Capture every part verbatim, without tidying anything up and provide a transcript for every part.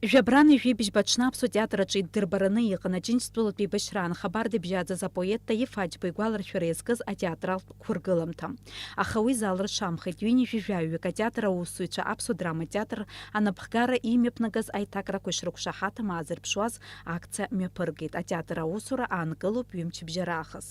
Жәабрани жәибжьба аҽны Аԥсуа театр аҿы иддырбараны иҟан Аџьынџьтәылатә еибашьраан хабар дыбжьаӡаз апоет Таиф Аџьба игәаларшәара иазкыз атеатралтә қәыргыламҭа. Аха уи зал ршамхеит, ҩынҩажәи жәаҩык атеатр аусзуҩцәа Аԥсуа драма театр анапхгара имҩаԥнагаз аиҭакрақәа ишрықәшаҳаҭым аазырԥшуаз акциа мҩаԥыргеит. Атеатр аусура аанкылоуп ҩымчыбжьа раахыс.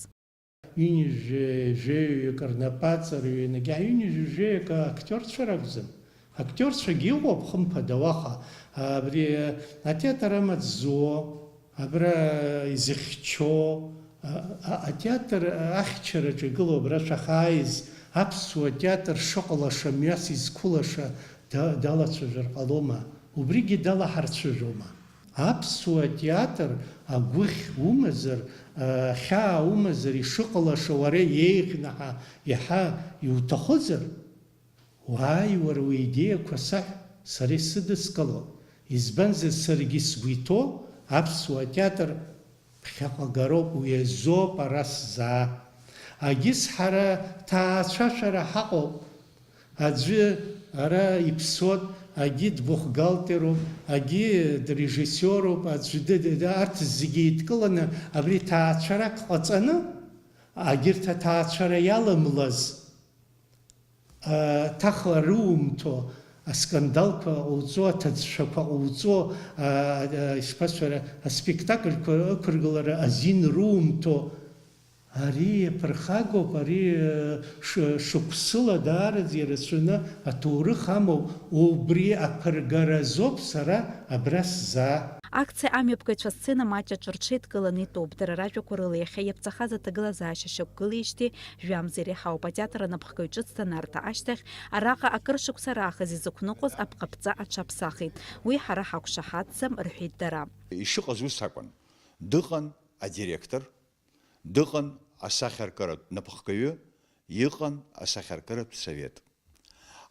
Ҩынҩажәи жәаҩык рнапы аҵарҩы, егьа ҩынҩажәи жәаҩык актиорцәа ракәӡам. Актиорцәагьы иҟоуп, хымԥада, уаҟа. Абри атеатр амаҵ зуо, абра изыхьчо, а, а, атеатр ахьчараҿы игылоу абра шәахааиз, аԥсуа театр шыҟалаша, мҩас изқәылаша да-, далацәажәар ҟалома? Убригьы далаҳарцәыжәома? Аԥсуа театр агәыхь умазар, а, ахьаа умазар, ишыҟалаша уара еиӷьны ҳа-, иаҳа иуҭахызар, уааи, уара уидеиақәа саҳә, сара исыдыскыло. Избанзар, саргьы сгәы иҭоу аԥсуа театр ԥхьаҟа гароуп, уи азоуп ара сзаа. Агьыс ҳара ҭаацәашәара ҳаҟоуп. Аӡәы ара иԥсуоуп, агьи дбухгалтеруп, агьи дрежиссиоруп, аӡәы д-, д-, д-, арҭ зегьы еидкыланы абри ҭаацәарак ҟаҵаны, агьырҭ аҭаацәара иаламлаз, а, ҭаха румҭо, аскандалқәа ҟауҵо, аҭыӡшәақәа ҟауҵо, а, а, ишԥасҳәара, аспектакльқәа ықәыргылара азин румҭо, ари иаԥырхагоуп, ари, э, ш-, шықәсыла даараӡа ирацәаны аҭоурых амоуп, убри аԥыргара азоуп сара абра сзаа. Акциа амҩаԥгаҩцәа асцена маҷ аҿы рҽеидкыланы итәоуп. Дара ражәақәа рыла иахьа иаԥҵахаз аҭагылазаашьа шьақәгылеижьҭеи жәамзар иаҳауп. Атеатр анапхгаҩ ҿыц данарҭа ашьҭахь, араҟа акыр шықәса раахыс изықәныҟәоз апҟаԥҵа аҽаԥсахит. Уи ҳара ҳақәшаҳаҭӡам, рҳәеит дара. Ишыҟаз ус акәын. Дыҟан адиректор, дыҟан асахьаркыратә напхгаҩы, иҟан асахьаркыратә совет.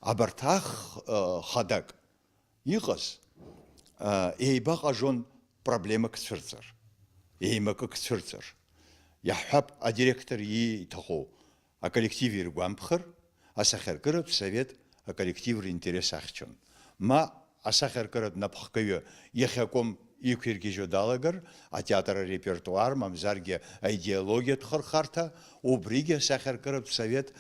Абарҭ ах-, ы, хадак иҟаз, ы, еибаҟажон проблемак цәырҵыр, еимакык цәырҵыр. Иаҳҳәап, адиректор ииҭаху аколлектив иргәамԥхар, асахьаркыратә совет аколлектив ринтерес ахьчон. Ма асахьаркыратә напхгаҩы иахьакәым иқәиргьежьуа далагар, атеатр арепертуар, мамзаргьы аидеологиатә хырхарҭа, убригьы асахьаркыратә совет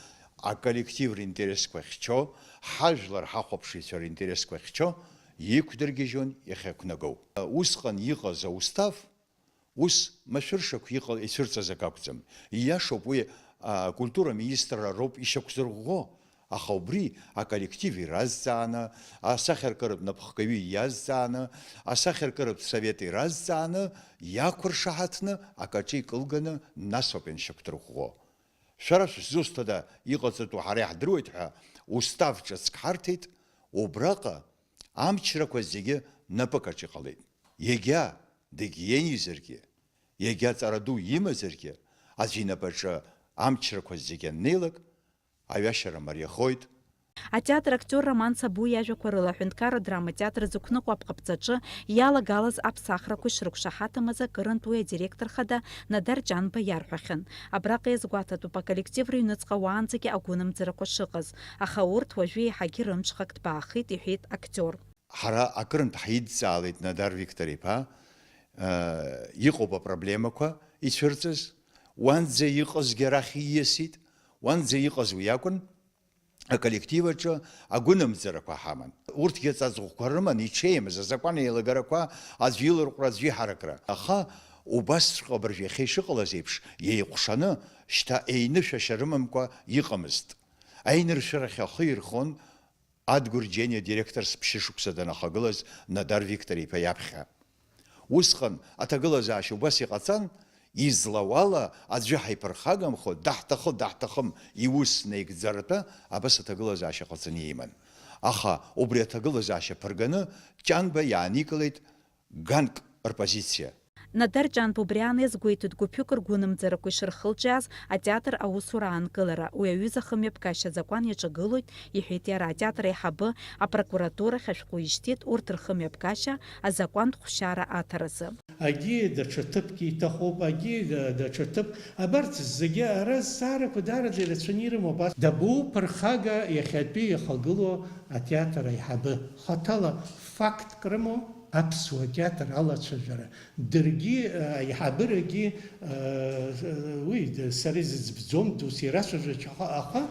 аколлектив ринтересқәа ахьчо, ҳажәлар ҳахәаԥшыҩцәа ринтересқәа ахьчо иқәдыргьежьуан иахьақәнагоу. Усҟан иҟаз аустав, ус машәыршақә иҟал-, ицәырҵыз акы акәӡам. Ииашоуп, уи акультура министрра роуп ишьақәзырӷәӷәо, аха убри аколлектив иразҵааны, асахьаркыратә напхгаҩы иазҵааны, асахьаркыратә совет иразҵааны, иақәыршаҳаҭны акаҿы икылганы, нас ауп ианшьақәдырӷәӷәо. Шәара шәзусҭада иҟаҵатәу ҳара иаҳдыруеит ҳәа устав ҿыцк ҳарҭеит, убраҟа амчрақәа зегьы напык аҿы иҟалеит. Егьа дегьенизаргьы, егьа ҵара ду имазаргьы, аӡәы инапаҿы амчрақәа зегьы аннеилак, аҩашьара мариахоит. Атеатр актиор Роман Цабу иажәақәа рыла, аҳәынҭқарра адрама театр зықәныҟәо апҟаԥҵаҿы иалагалаз аԥсахрақәа ишрықәшаҳаҭым азы акырынтә уи адиректор хада Надар Ҷанба иарҳәахьан. Абраҟа иазгәаҭатәуп, аколлектив рыҩныҵҟа уаанӡагьы агәынамӡарақәа шыҟаз, аха урҭ уажәы еиҳагьы рымҽхак ҭбаахеит, иҳәеит актиор. Ҳара акырынтә ҳидҵаалеит Надар Виктор-иԥа, э, иҟоуп апроблемақәа ицәырҵыз, уанӡа иҟазгьы арахь ииасит, уанӡа иҟаз уи акәын, аколлектив аҿы агәынамӡарақәа ҳаман. Урҭгьы аҵаҵӷәқәа рыман, иҽеимыз, азакәан еилагарақәа, аӡә иларҟәра, аӡә иҳаракра. Аха убасҵәҟьа абыржә иахьа ишыҟалаз еиԥш, еиҟәшаны, шьҭа еинышәашьа рымамкәа иҟамызт. Аиныршәарахь ахы ирхон Адгәыр Џьениа директорс ԥшьышықәса данахагылаз Надар Виктор-иԥа иаԥхьа. Усҟан аҭагылазаашьа убас иҟаҵан, излауала аӡәы ҳаиԥырхагамхо, даҳҭахы, даҳҭахым, иус наигӡаратәы абас аҭагылазаашьа ҟаҵаны иман. Аха убри аҭагылазаашьа ԥырганы Ҷанба иааникылеит ганк рпозициа. Надар Ҷанба убри аан иазгәеиҭоит гәыԥҩык ргәынамӡарақәа ишырхылҿиааз атеатр аусура аанкылара. Уи аҩыза ахымҩаԥгашьа азакәан иаҿагылоит, иҳәеит иара. Атеатр аиҳабы апрокуратурахь ашәҟәы ишьҭит урҭ рхымҩаԥгашьа азакәантә хәшьара аҭаразы. Агьи даҽа ҭыԥк иҭахуп, агьи да-, даҽа ҭыԥ. Абарҭ зегьы ара зҵаарақәа даараӡа ирацәаны ирымоуп. Ас-, дабоуп рхага иахьатәи ихагылоу атеатр аиҳабы? Хаҭала фактк рымоу? Аԥсуа театр алацәажәара, даргьы, аиҳабырагьы, уи сара изыӡбӡом, дус ирацәажәач, аха, аха,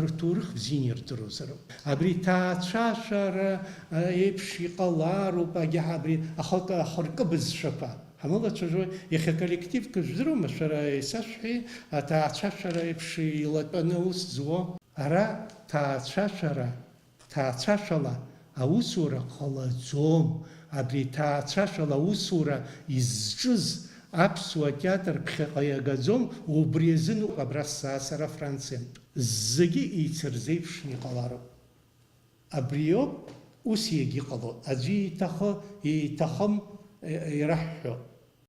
рҭоурых бзианы ирдыруазароуп. Абри ҭаацәашәара еиԥш иҟалароуп, агьа абри ахакы ахыркы бызшәақәа ҳамалацәажәо, иахьа коллективк жәдыруама, шәара исашәҳәеи, аҭаацәашәара еиԥш илатәаны аус зуо? Ара ҭаацәашәара, ҭаацәашәала аусура ҟалаӡом, абри ҭаацәашәала аусура изҿыз аԥсуа театр ԥхьаҟа иагаӡом, убри азын ауп абра сцаа сара Франциантә. Зегьы еицырзеиԥшны иҟалароуп. Абриоуп ус иагьыҟало, аӡәы ииҭахы, ииҭахым, ираҳҳәо.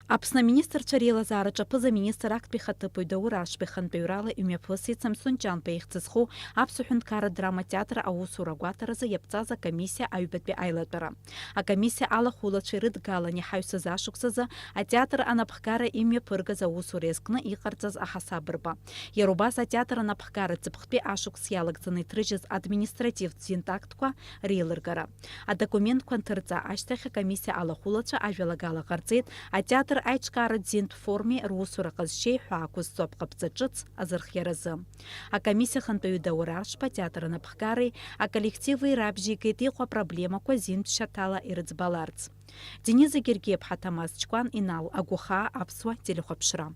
Аԥсны аминистрцәа реилазаараҿы аԥыза-министр актәи ихаҭыԥуаҩ Даур Аршба ихантәаҩрала имҩаԥысит Самсон Ҷанба ихьӡ зху Аԥсуа ҳәынҭқарратә драматеатр аусура агәаҭаразы иаԥҵаз акомиссиа аҩбатәи аилатәара. Акомиссиа алахәылацәа ирыдгалан иҳаҩсыз ашықәсазы атеатр анапхгара имҩаԥыргаз аусура иазкны иҟарҵаз аҳасабырба. Иара убас атеатр анапхгара ҵыԥхтәи ашықәс иалагӡаны иҭрыжьыз административтә зинтактқәа реилыргара. Адокументқәа анҭырҵа ашьҭахь акомиссиа алахәылацәа ажәалагала ҟарҵеит атеатр аиҿкааратә зинтә формеи русура ҟазшьеи ҳәа ақәызҵо апҟаԥҵа ҿыц азырхиаразы. Акомиссиа ахантәаҩы Даур Аршба атеатр анапхгареи аколлективи рабжьеигеит иҟоу апроблемақәа зинтә шьаҭала ирыӡбаларц. Дениза Гергиаԥҳа, Ҭамаз Чкәан, Инал Агәахаа, Аԥсуа телехәаԥшра.